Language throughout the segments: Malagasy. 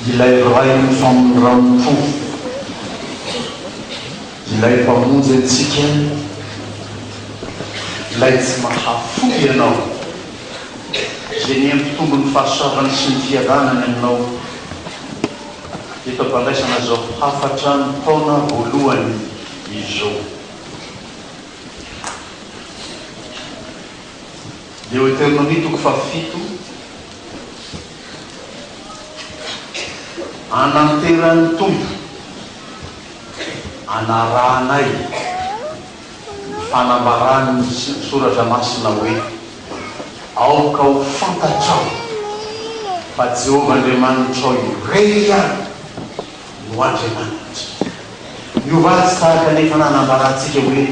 Ilay Rain'ny famindram-po, Ilay Mpamonjy antsika, Ilay tsy mahafoy anao, Izay niha-mitombo ny fahasoavany sy ny fiadanany aminao, eto am-pandraisana izao hafatra ny taona voalohany izao. Deoteronomia toko fahafito, Ananteran'ny Tompo anarahanay ny fanambaran'ny Soratra Masina hoe, Aoka ho fantatrao fa Jehovah Andriamanitrao irery ihany no Andriamanitra. Miova azy tahaka ny efa nanambarantsika hoe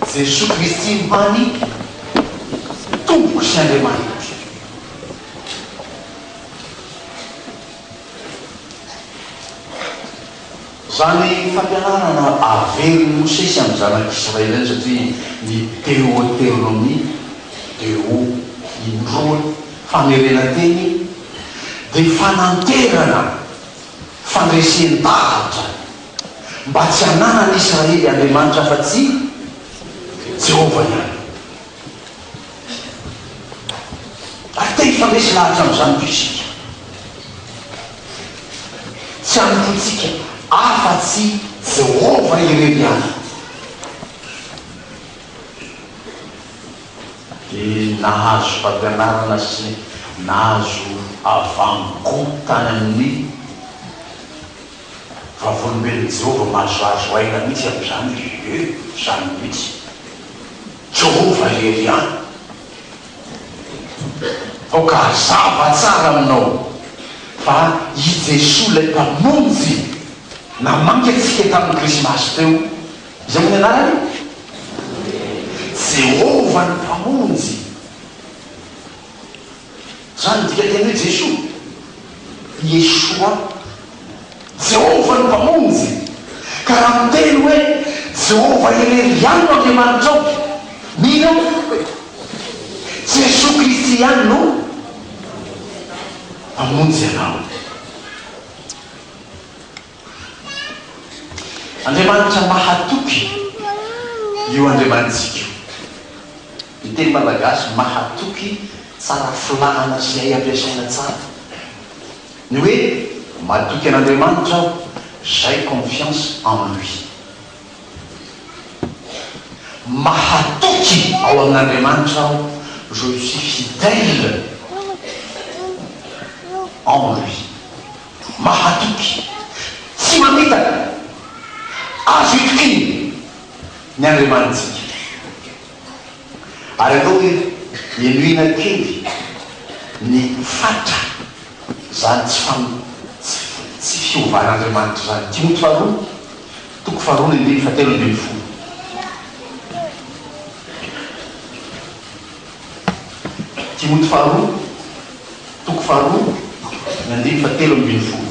Jesoa Kristy no hany Tompoko sy Andriamanitro. Izany fampianarana averin'i Mosesy amin'ny zanak'Israely izany satria ny Deoteronomia, deo, indroa, famerenan-teny, dia fananterana fandresen-dahatra mba tsy hananan'i Israely Andriamanitra afa-tsy Jehovah ihany. Ary te hifandresy lahatra amin'izany koa isika. Tsy hanompoantsika afa-tsy Jehovah irery ihany. Dia nahazo fampianarana sy nahazo avant-gout tany amin'ny Vavolombelon'i Jehovah mahazoazo aina mihitsy amin'izany izy. Ie, izany mihitsy. Jehovah irery ihany. Aoka hazava tsara aminao fa i Jesoa ilay Mpamonjy namangy antsika tamin'ny Krismasy teo, Iza moa ny anarany? Jehovah ny Mpamonjy. Izany ny dikanteny hoe Jesoa. Yeshua. Jehovah ny Mpamonjy. Ka raha miteny hoe Jehovah irery ihany no Andriamanitrao, mino aho Jesoa Kristy ihany no Mpamonjy anao. Andriamanitra mahatoky io Andriamanitsika io. Ny teny malagasy mahatoky tsara filahana sy hay ampiasaina tsara. Ny hoe matoky an'Andriamanitra aho, j'ai confiance en lui. Mahatoky ao amin'Andriamanitra aho, je suis fidèle en lui. Mahatoky, tsy mamitaka, azo itokiana ny Andriamanitsika. Ary aleo henoina kely ny fatra izany tsy fam tsy fiovan'Andriamanitra izany. Timoty faharoa, toko faharoa ny andininy fahatelo ambin'ny folo. Timoty faharoa, toko faharoa ny andininy fahatelo ambin'ny folo.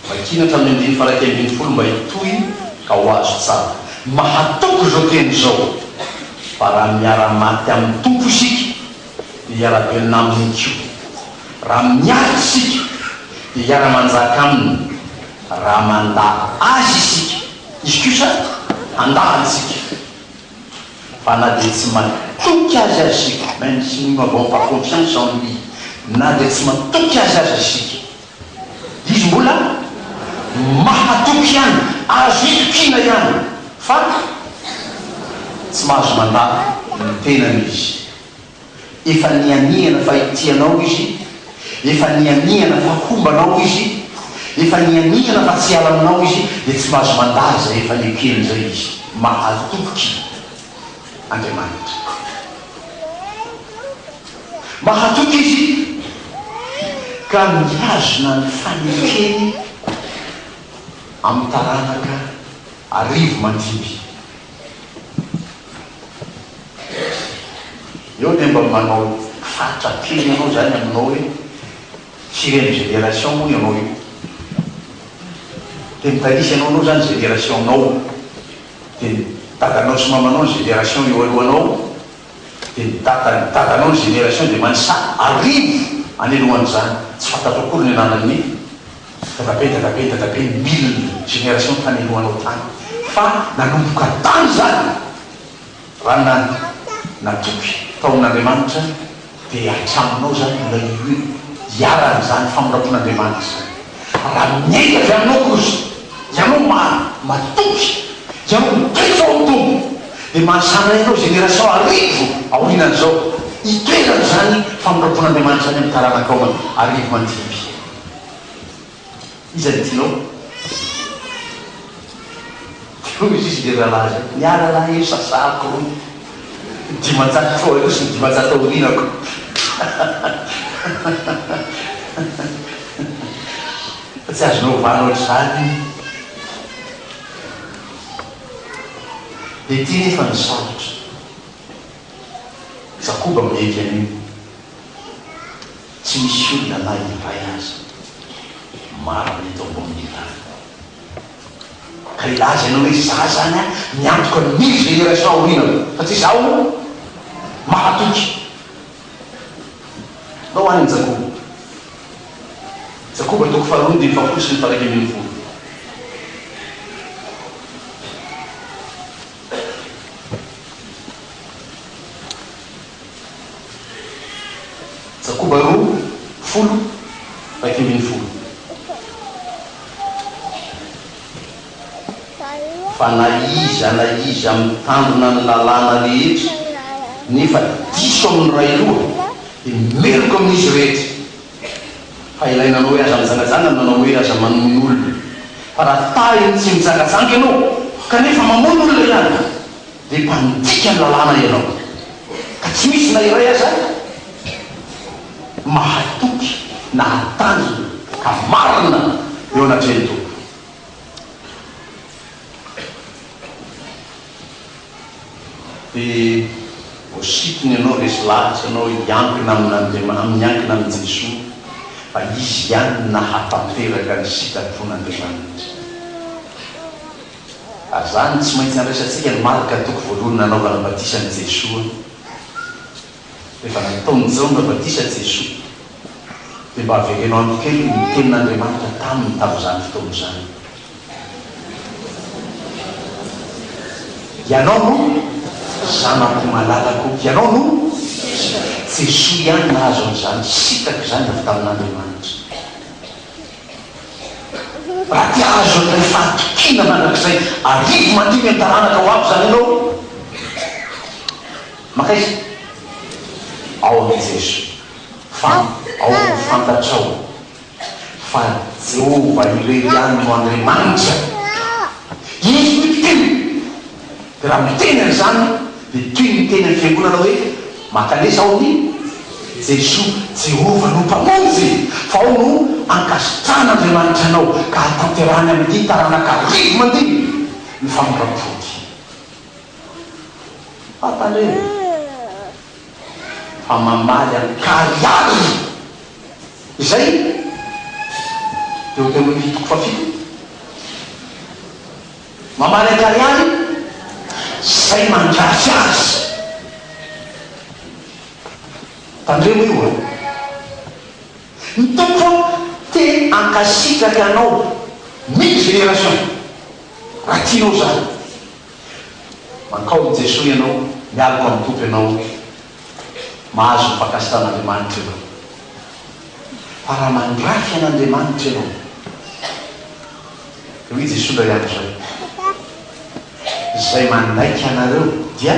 Vakina hatramin'ny andininy faha-iraika ambin'ny folo mba hitohy ka ho azo tsara. Mahatoky izao teny izao, fa raha miara-maty amin'ny Tompo isika, dia hiara-belona Aminy koa. Raha miaritra isika, dia hiara-manjaka Aminy. Raha mandà Azy isika, Izy kosa handà antsika. Fa na dia tsy matoky Azy aza isika, même si nous n'avons pas confiance en Lui, na dia tsy matoky Azy aza isika, Izy mbola mahatoky ihany, azo itokiana ihany, fa tsy mahazo mandà ny tenany Izy. Efa nianihana fa hitia anao Izy, efa nianihana fa homba anao Izy, efa nianihana fa tsy hiala aminao Izy, dia tsy mahazo mandà izay efa nekeny izay Izy. Mahatoky Andriamanitra. Mahatoky Izy ka mihazona ny fanekeny amin'ny taranaka arivo mandimby. Eo dia mba manao fatra kely anao zany aminao hoe firen'ny génération moa ianao io? Dia mitanisa ianao anao izany génération-nao. Dia ny dadanao sy mamanao ny génération eo alohanao. Dia ny dadan'ny dadanao ny génération dia manisa arivo any alohan'izany. Tsy fantatrao akory ny anaran'ny dadabe dadabe dadabe mille génération tany alohanao tany. Fa nanomboka tany izany. Raha na natoky tao amin'Andriamanitra dia hatraminao izany mbola iharan'izany famindram-pon'Andriamanitra izany. Raha miainga avy aminao kosa ianao ma matoky, ianao mitoetra ao amin'ny Tompo dia mahasana ianao génération arivo aorianan'izao hitoeran'izany famindram-pon'Andriamanitra izany amin'ny taranakao arivo mandimby. Iza no tianao? Dia hoy izy ilay rahalahy izay, ny ahy rahalahy io sasahako roa, ny 500 tao aloha sy ny 500 aorianako. Fa tsy azonao ovana ohatr'izany io. Dia ity nefa no sarotra. Jakoba miaiky an'io. Tsy misy olona na iray aza marina eto ambonin'ny tany. Ka hilaza ianao hoe za zany an miantoka ny mille génération aorianako satria zaho mahatoky. Ndao any amin'i Jakoba. Jakoba toko faharoa andininy fahafolo sy ny faha-iraika ambinifolo. Jakoba roa, folo, 11. Fa na iza na iza mitandrina ny lalàna rehetra nefa diso amin'ny iray loha, dia meloka amin'izy rehetra. Fa ilay nanao hoe aza mijangajanga no nanao hoe aza mamono olona. Fa raha tahiny tsy mijangajanga ianao kanefa mamono olona ihany, Dia mpandika ny lalàna ianao, ka tsy misy na iray aza mahatoky na hatanjona ka marina eo anatrehan'ny Tompo. Dia voasintona ianao, resy lahatra ianao hiankina amin'Andriamanitra, miankina amin'i Jesoa, fa Izy ihany no nahatanteraka ny sitrapon'Andriamanitra. Ary izany no tsy maintsy andraisantsika ny marika toko voalohany nanaovana batisa an'i Jesoa. Rehefa nataon'i Jaona batisa Jesoa, dia mba avereno amiko kely ny tenin'Andriamanitra taminy tamin'izany fotoana izany. Ianao no Zanako malalako, Ianao no Jesoa ihany nahazo an'izany sitraka izany avy tamin'Andriamanitra. Raha te hahazo an'ilay fahatokiana mandrakizay arivo mandimby ny taranaka ho avy izany ianao, mankaiza? Ao amin'i Jesoa. Fa aoka ho fantatrao fa Jehovah irery ihany no Andriamanitra. Izy no mpiteny. Dia raha miteny an'izany dia toy ny miteny amin'ny fiangonana hoe, Mankanesa ao amin'i Jesoa, Jehovah no Mpamonjy, fa ao no ankasitrahan'Andriamanitra anao ka hahatanterahany amin'ity taranaka arivo mandimby ny famindram-pony. Fa tandremo fa mamaly an-karihary izay Deoteronomia toko fahafito. Mamaly an-karihary izay mandrafy azy. Tandremo io an! Ny Tompo te hankasitraka anao mille génération raha tianao izany. Mankao amin'i Jesoa ianao, mialoka amin'ny Tompo ianao, mahazo ny fankasitrahan'Andriamanitra ianao. Fa raha mandrafy an'Andriamanitra ianao, Dia hoy Jesoa indray andro izay, Izay manaiky anareo dia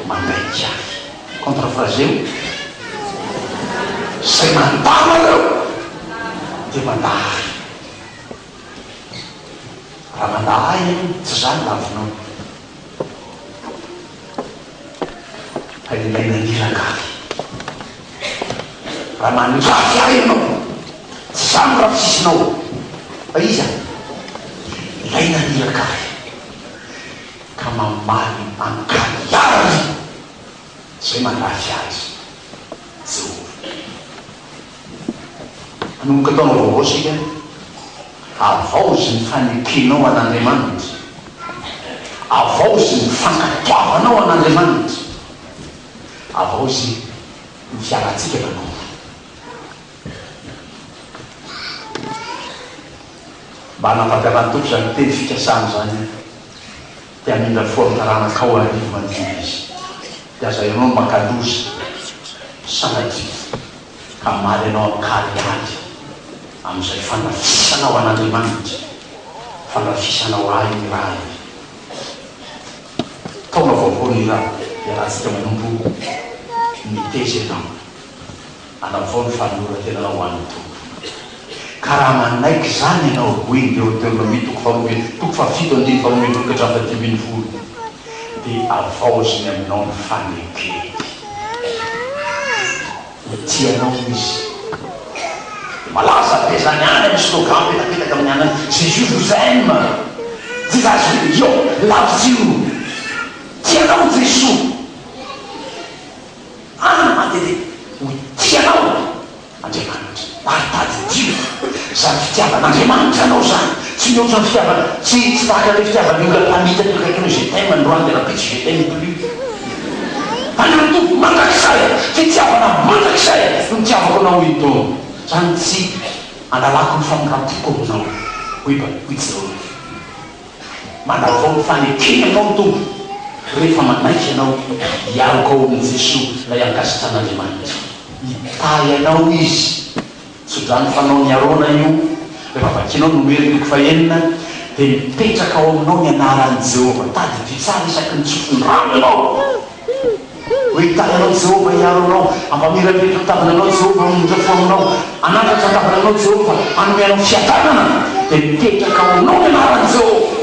manaiky Ahy. Contre-phraseo, Izay mandà anareo dia mandà Ahy. Raha mandà Ahy ianao, tsy izaho no lavinao. Fa ilay naniraka Ahy. Raha mandrafy Ahy ianao, tsy izaho no rafisinao, fa iza? Ilay naniraka Ahy, ka mamaly an-karihary izay mandrafy Azy, Jehovah. Hanomboka taona vaovao isika. Havaozy ny fanekenao an'Andriamanitra. Havaozy ny fankatoavanao an'Andriamanitra. Havaozy ny fiarantsika manompo. Mba hanatanterahany Tompo izany teny fikasana izany, dia hamindra fo amin'ny taranakao arivo mandimby Izy. Dia aza ianao no maka loza, sanatria, ka hamaly anao an-karihary amin'izay fandrafisanao an'Andriamanitra, fandrafisanao ahy ny Ray. Taona vaovao ny hira iarahantsika manompo miteza ianao. Anavao ny fanoloran-tenanao ho an'ny Tompo. Ka raha manaiky izany ianao, hoy ny Deoteronomia toko faharoa amby toko fahafito andininy faharoa 12 ka hatramin'ny fahadimy 15, dia havaoziny aminao ny fanekeny. Ho tia anao Izy. Dia malaza be izany any amin'ny slogan mipetapetaka amin'ny anana, Jésus vous aime! Jesus yo loves you! Tia anao Jesoa! Any mandeha ho tia anao Andriamanitra. Ary tadidio izany fitiavan'Andriamanitra anao izany, tsy mihoatra ny fitiavana, tsy tsy tahaka ilay fitiavan'ny olona mpamitaka eo akaikinao, je t'aime androany dia rahampitso je t'aime plus. An'ny Tompo mandrakizay, fitiavana mandrakizay no nitiavako anao hoy ny Tompo. Izany tsy analako ny famindram-poko aminao hoy hoy Jehovah. Manavao ny fanekena anao ny Tompo rehefa manaiky ianao hialoka ao amin'i Jesoa ilay ankasitran'Andriamanitra. Hitahy anao Izy. Tsodrano fanaon'i Arona io, rehefa vakinao Nomery toko fahenina dia mipetraka ao aminao ny anaran'i Jehovah. Tadidio tsara isaky ny tsofin-drano ianao. Ho hitahy anao Jehovah, hiaro anao, hampamirapiratra ny tavany anao Jehovah, hamindra fo aminao, hanandratra ny tavany anao Jehovah, hanome anao fiadanana, dia mipetraka ao aminao ny anaran'i Jehovah.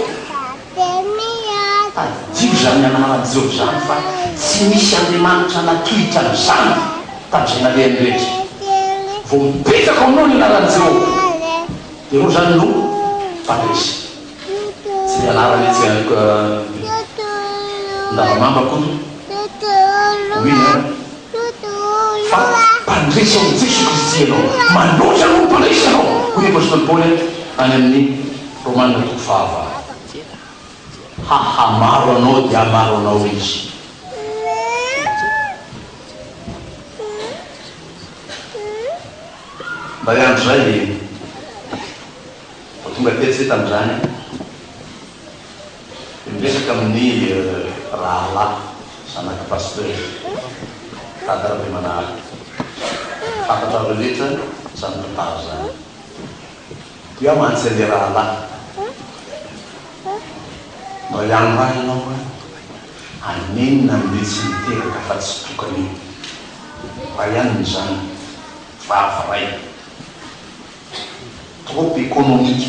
Tadidio izany anaran'i Jehovah izany fa tsy misy andriamanitra natohitra an'izany tamin'izay nalehany rehetra. Vao mipetraka ao aminao ny anaran'i Jehovah, dia ianao izany no mpandresy. Tsy ny anarany etsy Andavamamba Koto winner fa mpandresy ao amin'i Jesoa Kristy ianao. Manoatra noho ny mpandresy ianao, hoy ny Apostoly Paoly any amin'ny Romana toko fahavalo. Hahamaro anao dia hamaro anao Izy. Indray andro izay, Vao tonga tetsy ve tamin'izany aho dia miresaka amin'ny rahalahy zanak'i Pasteur Dada Rabemanahary. Fantatrareo rehetra izany tantara izany. Dia aho mantsy an'ilay rahalahy, mba hiandry ahy ianao an, hanenina amin'ilay tsy niteraka fa tsy tokana io. Ray ihany ny zanany, vavy ray. Trop économique.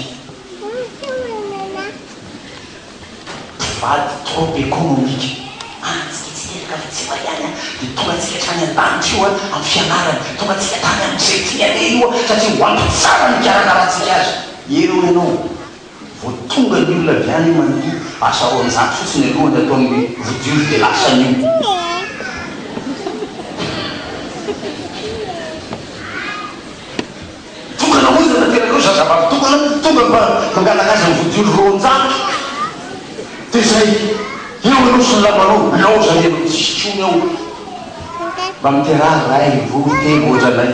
Mpivady trop économique. An, tsika tsy teraka fa tsy iray ihany an, dia tonga antsika hatrany an-danitra io an, amin'ny fianarany, tonga antsika hatrany amin'izay tiany aleha io an, satria ho ampy tsara ny hikarakarantsika azy. Eo ianao, vao tonga ny olona avy any mandoa asa 200 fotsiny alohany ataony vodiondry dia lasany io. Tokana hoy ireo nateraka ireo, zazavavy tokana, tonga mba mangataka azy amin'ny vodiondry 200, dia izay eo ianao sy ny namanao, laozana ianao, tsisy intsony ao, mba miteraha ray, roa, telo ohatranay.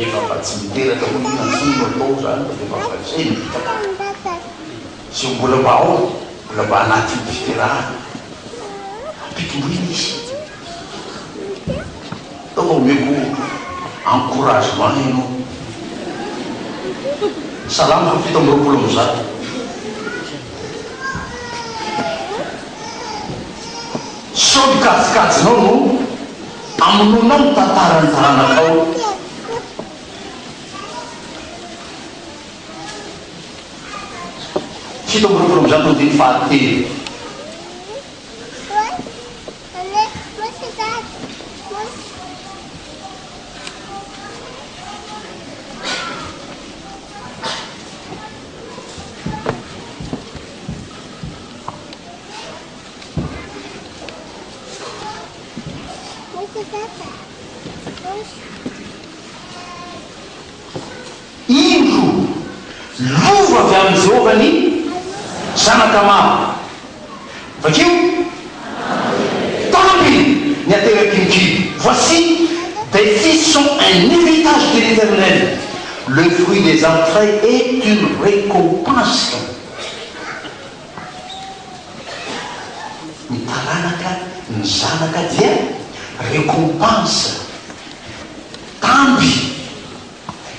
Efa mba tsy miteraka hoy inona intsony no atao izany fa dia efa mba izay no vita ka. Izay mbola mba ao, mbola mba anatin'ny fiterahana. Ampitomboina izy. Ndao mba omeko encouragement ianao. Salamo faha 127. Sao ny kajikajinao no amonoanao ny tantaran'ny taranakao. 127 andininy fahatelo. Indro, lova avy amin'i Jehovah ny zanaka maro. Vakio. Tamby ny ateraky ny kibo. Voici, des fils sont un héritage de l'Éternel, le fruit des entrailles est une récompense. Ny taranaka, ny zanaka dia récompense, tamby,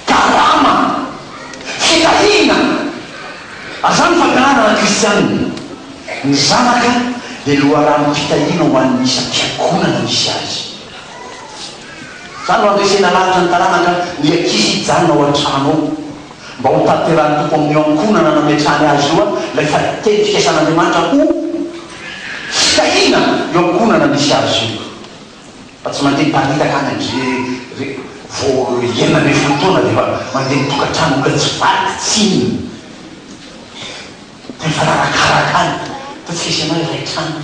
karama, fitahiana. Ary izany ny fampianarana kristianina. Ny zanaka dia loharanom-pitahiana ho an'ny isam-piangonana misy azy. Izany no handresena lahatra ny taranaka ny ankizy hijanona ao an-trano ao. Mba ho tanterahin'ny Tompo amin'io ankohonana nametrahany azy io ilay teny fikasan'Andriamanitra ho fitahiana io ankohonana misy azy io. Fa tsy mandeha miparitaka any an-dry ry vao 16 taona dia efa mandeha mitokantrano olona tsy vady tsinona. Dia mifanarakaraka any. Ataontsika izy ianao iray trano.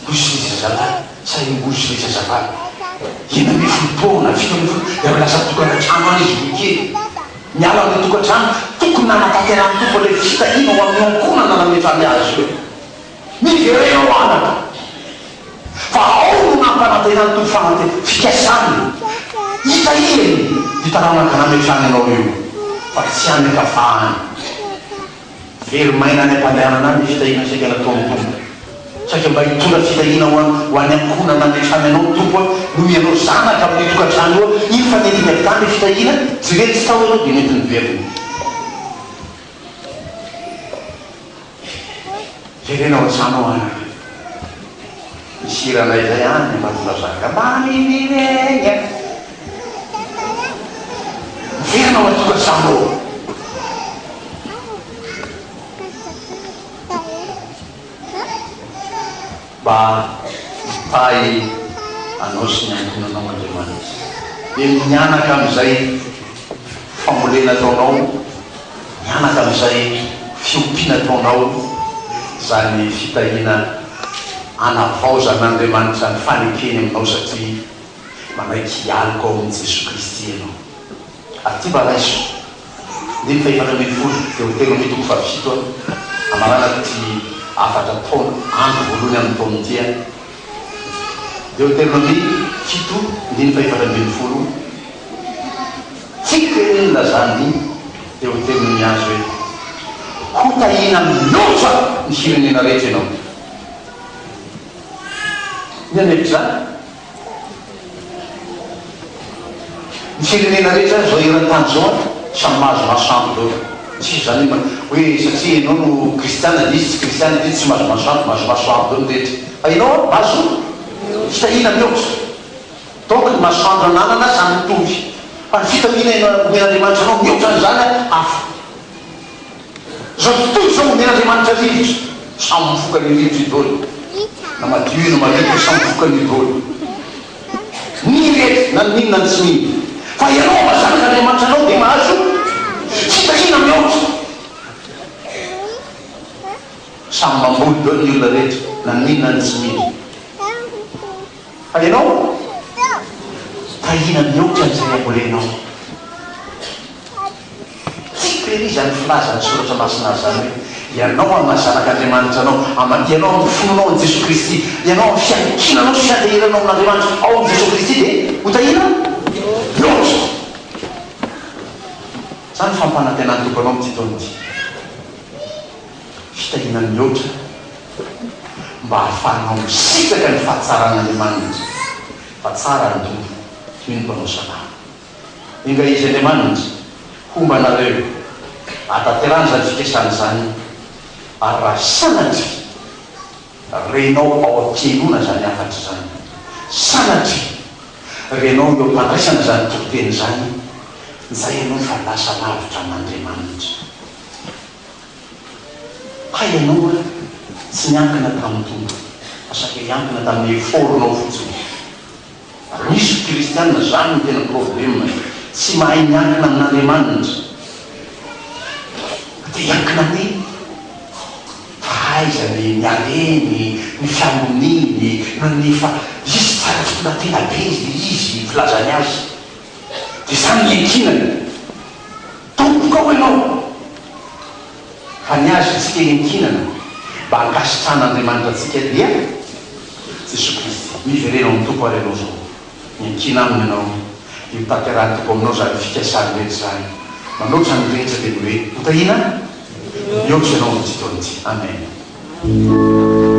Hozy ilay zazalahy sa hozy ilay zazavavy. 16 taona, 17 dia efa lasa mitokana trano any izy vao kely. Miala amin'ilay tokantrano tokony nanatanterahan'ny Tompo ilay fitahiana ho amin'ny ankohonana nametrahany azy io. Miverena ho anaka. Fa ao no nampanantenan'ny Tompo fanante, fikasany, hitahiany io taranaka nametrahany anao io, fa tsy any an-kafahany. Very maina any am-pandehanana any ny fitahiana saika nataon'ny Tompo. Saika mba hitondra fitahiana ho an, ho an'ny ankohonana nametrahany anao ny Tompo noho ianao zanaka amin'io tokantrano io, iny fa nentiny avy tany ilay fitahiana, jereny tsy tao ianao dia nentiny niverina. Jerena ao an-trano ao anaka. Misy hiranay izay any Ambatondrazaka. Mba miverena. Miverina ao an-tokantrano ao. Mba hitahy anao sy ny ankohonanao Andriamanitra. Dia mianaka amin'izay fambolena ataonao, mianaka amin'izay fiompiana ataonao izany fitahiana anavaozan'Andriamanitra ny fanekeny aminao satria manaiky hialoka ao amin'i Jesoa Kristy ianao. Ary ity mba raiso. Andininy faha-14, Deoteronomia toko fahafito a, Hamaranako ity hafatra taona, andro voalohany amin'ny taona ity a. Deoteronomia fito, andininy faha-14, Tiako ery ny nilazan'ny Deoteronomia azy hoe, Hotahiana mihoatra ny firenena rehetra ianao. Inona ny hevitr'izany? Ny firenena rehetra zao eran-tany zao an, samy mahazo masoandro daholo. Tsisy zany hoe satria ianao no kristiana dia izy tsy kristiana dia izy tsy mahazo masoandro, mahazo masoandro daholo ny rehetra. Fa ianao an, mahazo fitahiana mihoatra. Donc ny masoandro ananana samy mitovy. Fa ny fitahiana omen'Andriamanitra anao mihoatra an'izany an, hafa. Zao tontolo izao omen'Andriamanitra rivotra, samy mifoka an'io rivotra io daholo. Na madio io na maloto io, samy mifoka an'io daholo. Ny rehetra, na ny mino na ny tsy mino. Fa ianao maha zanak'Andriamanitra anao dia mahazo fitahiana mihoatra. Samy mamboly daholo ny olona rehetra, na ny mino na ny tsy mino. Fa ianao, tahiana mihoatra an'izay ambolenao. Tiako ery izany filazan'ny Soratra Masina azy izany hoe, Ianao amin'ny maha zanak'Andriamanitra anao, ama, ianao amin'ny finoanao an'i Jesoa Kristy, ianao amin'ny fiankinanao sy fianteheranao amin'Andriamanitra ao amin'i Jesoa Kristy dia hotahiana mihoatra. Izany ny fampanantenan'ny Tompo anao amin'ity taona ity. Fitahiana mihoatra mba hahafahanao misitraka ny fahatsaran'Andriamanitra, fa tsara ny Tompo, hoy ny mpanao salamo. Enga Izy Andriamanitra homba anareo hahatanterahany izany fikasana izany, ary raha sanatria renao ao am-pihainoana izany hafatra izany, sanatria renao eo am-pandraisana izany toriteny izany, njay ianao fa lasa lavitra an'Andriamanitra. Hay ianao ary tsy niankina tamin'ny Tompo, fa saika hiankina tamin'ny effort-nao fotsiny. Ary misy ny kristiana zany no tena problème e, tsy mahay miankina amin'Andriamanitra fa te hiankina amin'ny fahaizany, ny hareny, ny fiamboniany, na ny fa izy. tsara fitondran-tena be izy dia izy filazany azy. Dia izany ny iankinany. Tompoko ao ianao. Fa ny azy isika iankinana mba hankasitrahan'Andriamanitra antsika dia Jesoa Kristy. Miverena ao amin'ny Tompo ary ianao izao. Miankina Aminy ianao dia ho tanterahin'ny Tompo aminao izany fikasany rehetra izany. Manoatra ny rehetra dia ny hoe hotahiana mihoatra ianao amin'ity taona ity. Amen.